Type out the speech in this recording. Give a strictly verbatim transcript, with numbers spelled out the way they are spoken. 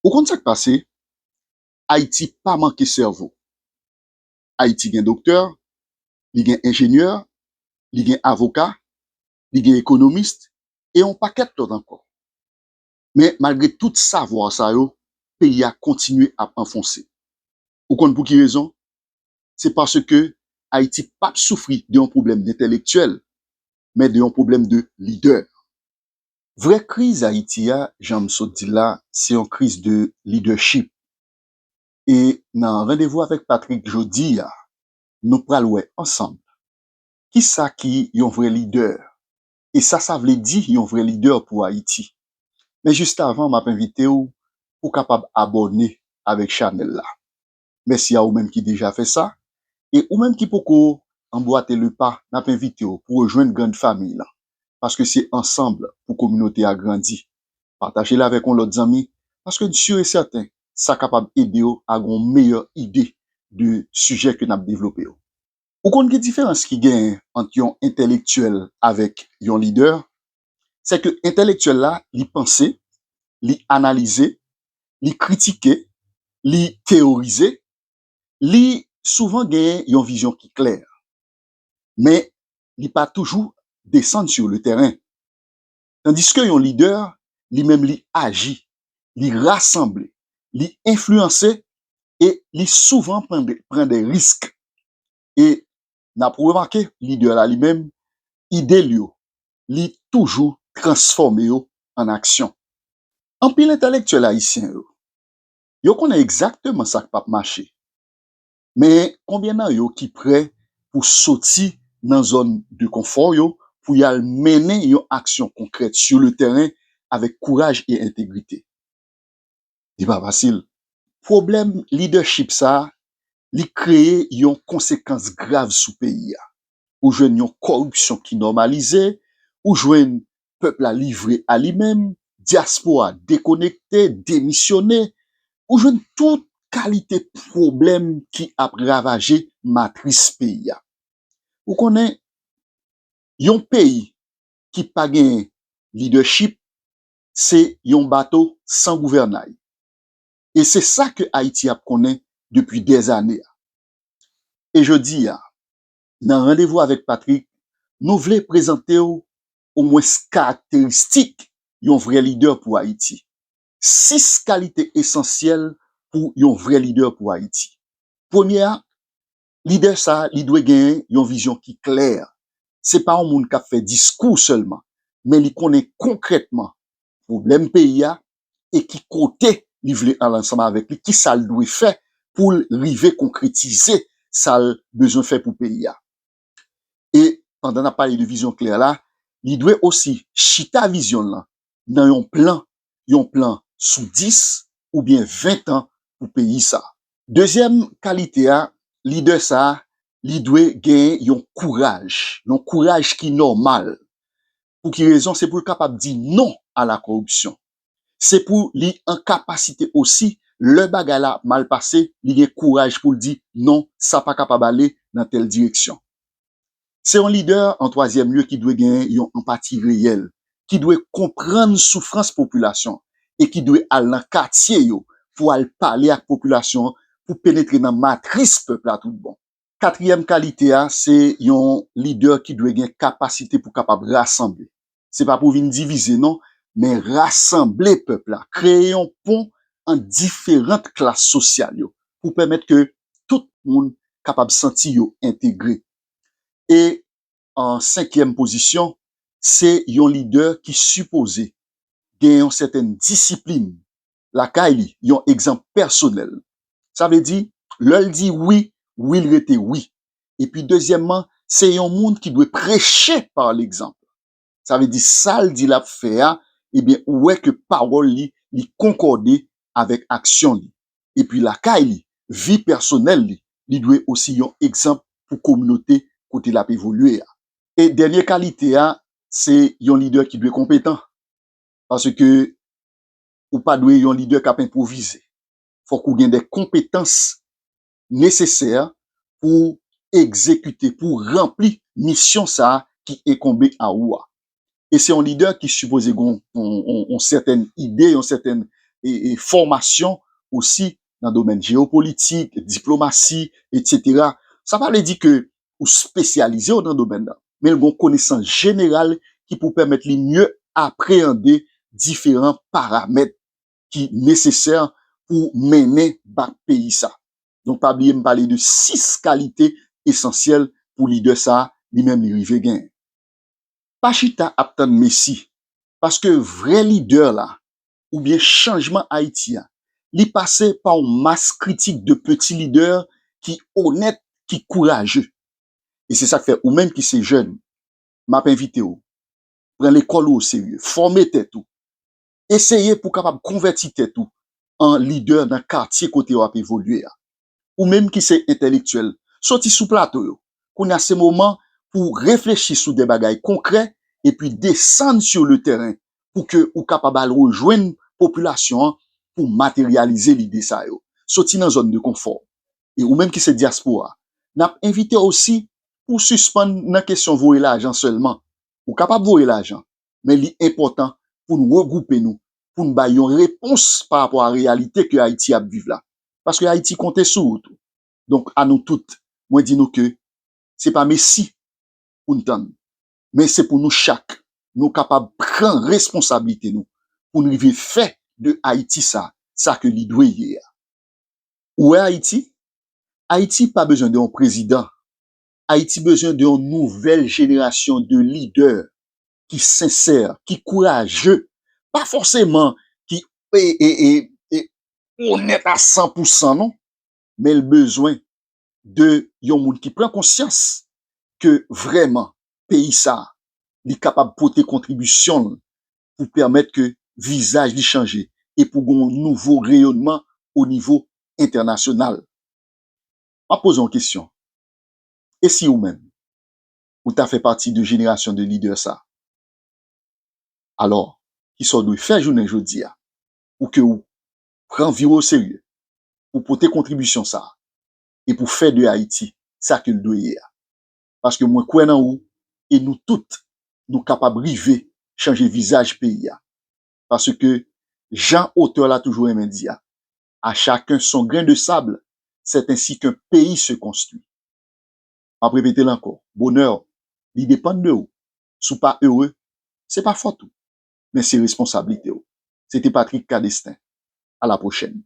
Ou konn sa k pase? Ayiti pa manke sèvo. Ayiti gen doktè, li gen enjenyè, li gen avoka, li gen ekonomis, e yon pakèt lòt ankò. Men malgre tout savwa sa yo, peyi a kontinye ap anfonse. Ou konn pou ki rezon? Se paske Ayiti p ap soufri de yon pwoblèm entèlektyèl, men de yon pwoblèm de lidè. Vrè kriz Ayiti a, jan m sot di l la, se yon kriz de lidèchip. E nan Randevou avèk Patrick jodi a, nou pral wè ansanm kisa ki yon vrè lidè e sa sa vle di yon vrè lidè pou Ayiti. Men jis avan, m ap envite w pou w kapab abòne avèk chanèl la. Mèsi a ou menm ki deja fè sa. E ou menm ki poko anbwate le pa, n ap envite w pou rejwenn grann fanmi lan. Paske se ansanm pou kominote a grandi. Pataje l avèk yon lòt zanmi, paske m si e sèten, sa kapab ede w a gen yon meyè ide de sijè ke n ap devlope yo. Ou konn ki diferans ki genyen ant yon entèlektyèl avèk yon lidè? Se ke entèlektyèl la, li panse, li analize, li kritike, li teyorize, li souvan genyen yon vizyon ki klè. Men, li pa toujou desann sou le tèren. Tandiske yon lidè, li menm li aji, li rasanble, li enfliyanse e li souvan pran de, pran de risk. E n ap remake lidè la li menm, ide l yo, li toujou transfòme yo an aksyon. Anpil entèlektyèl ayisyen yo, yo konnen egzakteman sa k p ap mache. Men konbyen nan yo ki prè pou soti nan zòn de konfò yo pou y al mennen yon aksyon konkrèt sou le tèren avèk kouraj e entegrite? Li pa fasil. Pwoblèm lidèchip sa a, li kreye yon konsekans grav sou peyi a. Ou jwenn yon kòripsyon ki nòmalize, ou jwenn pèp la livre a li menm, dyaspora dekonekte, demisyone, ou jwenn tout kalite pwoblèm ki ap ravaje matris peyi a. Ou konnen, yon peyi ki pa gen lidèchip, se yon bato san gouvènay. E se sa ke Ayiti ap konnen depi dèzane a. E jodi a, nan Randevou avèk Patrick, nou vle prezante w omwens karakteristik yon vrè lidè pou Ayiti. Sis kalite esansyèl pou yon vrè lidè pou Ayiti. Premye a, lidè sa a, li dwe genyen yon vizyon ki klè. Se pa yon moun k ap fè diskou sèlman, men li konnen konkrètman pwoblèm peyi a e ki kote li vle al ansanm avèk li, ki sa l dwe fè pou l rive konkretize sa l bezwen fè pou peyi a. E pandan n ap pale de vizyon klè la, li dwe osi chita vizyon l lan nan yon plan, yon plan sou dis oubyen ven tan pou peyi sa. Dezyèm kalite a, lidè sa a, li dwe genyen yon kouraj, yon kouraj ki nòmal. Pou ki rezon? Se pou l kapab di non a la kòripsyon. Se pou li an kapasite osi, lè bagay la mal pase, li gen kouraj pou l di non, sa pa kapab ale nan tèl direksyon. Se yon lidè, an twazyèm lye, ki dwe genyen yon anpati reyèl, ki dwe konprann soufrans popilasyon e ki dwe al nan katye yo pou al pale ak popilasyon an, pou penetre nan matris pèp la tout bon. Katriyèm kalite a, se yon lidè ki dwe gen kapasite pou kapab rasanble. Se pa pou vin divize non, men rasanble pèp la, kreye yon pon ant diferan klas sosyal yo, pou pèmèt ke tout moun kapab santi yo entegre. E an senkyèm pozisyon, se yon lidè ki sipoze gen yon sètèn disiplin lakay li, yon egzanp pèsonèl. Sa vle di, lè l di wi, wi l rete wi. Epi dezyèmman, se yon moun ki dwe preche pa legzanp. Sa vle di, sa l di l ap fè a, ebyen, ou wè ke pawòl li, li konkòde avèk aksyon li. Epi lakay li, vi pèsonèl li, li dwe osi yon egzanp pou kominote kote l ap evolye a. E dènye kalite a, se yon lidè ki dwe konpetan. Paske ou pa dwe yon lidè k ap enpwovize. Fòk ou gen de konpetans nesesè pou egzekite, pou ranpli misyon sa a ki enkonbe a ou a. E se yon lidè ki sipoze gen yon, yon, yon, yon sètèn ide, yon sètèn e, e, fòmasyon osi nan domèn jeyopolitik, diplomasi, etsetera. Sa pa vle di ke ou espesyalize w nan domèn nan, men l gen yon konesans jeneral ki pou pèmèt li mye apreyande diferan paramèt ki nesesè pou mennen bak peyi sa. Donk, pa bliye m pale de sis kalite esansyèl pou lidè sa a, li menm li rive genyen. Pa chita ap tann Mesi, paske vrè lidè la, oubyen chanjman Ayiti a, li pase pa yon mas kritik de peti lidè ki onèt, ki kouraje. E se sa k fè ou menm ki se jèn, m ap envite w, pran lekòl ou oserye, fòme tèt ou, eseye pou w kapab konvèti tèt ou an lidè nan katye kote w ap evolye a. Ou menm ki se entèlektyèl, soti sou plato yo. Kounye a se moman pou w reflechi sou de bagay konkrè epi desann sur le terrain pou ke ou kapab al rejwenn popilasyon an pou materyalize lide sa yo. Soti nan zòn de konfò. E ou menm ki se dyaspora, n ap envite w osi pou w sispann nan kesyon voye lajan sèlman. Ou kapab voye lajan, men li enpòtan pou n regwoupe nou, pou n bay yon repons pa rapò a reyalite ke Ayiti ap viv la. Paske Ayiti konte sou ou tou. Donk, a nou tout, mwen di nou ke se pa Mesi pou n tann, men se pou nou chak, nou kapab pran responsablite nou, pou n rive fè de Ayiti sa, sa ke li dwe ye a. Ou wè Ayiti? Ayiti pa bezwen de yon prezidan. Ayiti bezwen de yon nouvèl jenerasyon de lidè ki sensè, ki kouraje, pa fòseman ki e, e, e, e, onèt a san pou san, non, men l bezwen de yon moun ki pran konsyans ke vrèman peyi sa a, li kapab pote kontribisyon l pou pèmèt ke vizaj li chanje e pou gen yon nouvo reyonman o nivo entènasyonal. M ap poze yon kesyon. E si ou menm, ou ta fè pati de jenerasyon de lidè sa? Alò, kisa w dwe fè jounen jodi a pou ke w pran vi w oserye, pou pote kontribisyon sa a, e pou fè de Ayiti sa ke l dwe ye a? Paske mwen kwè nan ou, e nou tout, nou kapab rive chanje vizaj peyi a. Paske, jan otè la toujou renmen di a, à chacun son grain de sable, c'est ainsi qu'un pays se construit. M ap repete l ankò, bonè, li depann de ou. Si w pa ere, se pa fòt ou, men se responsablite w. Se te Patrick Cadestin. À la prochaine.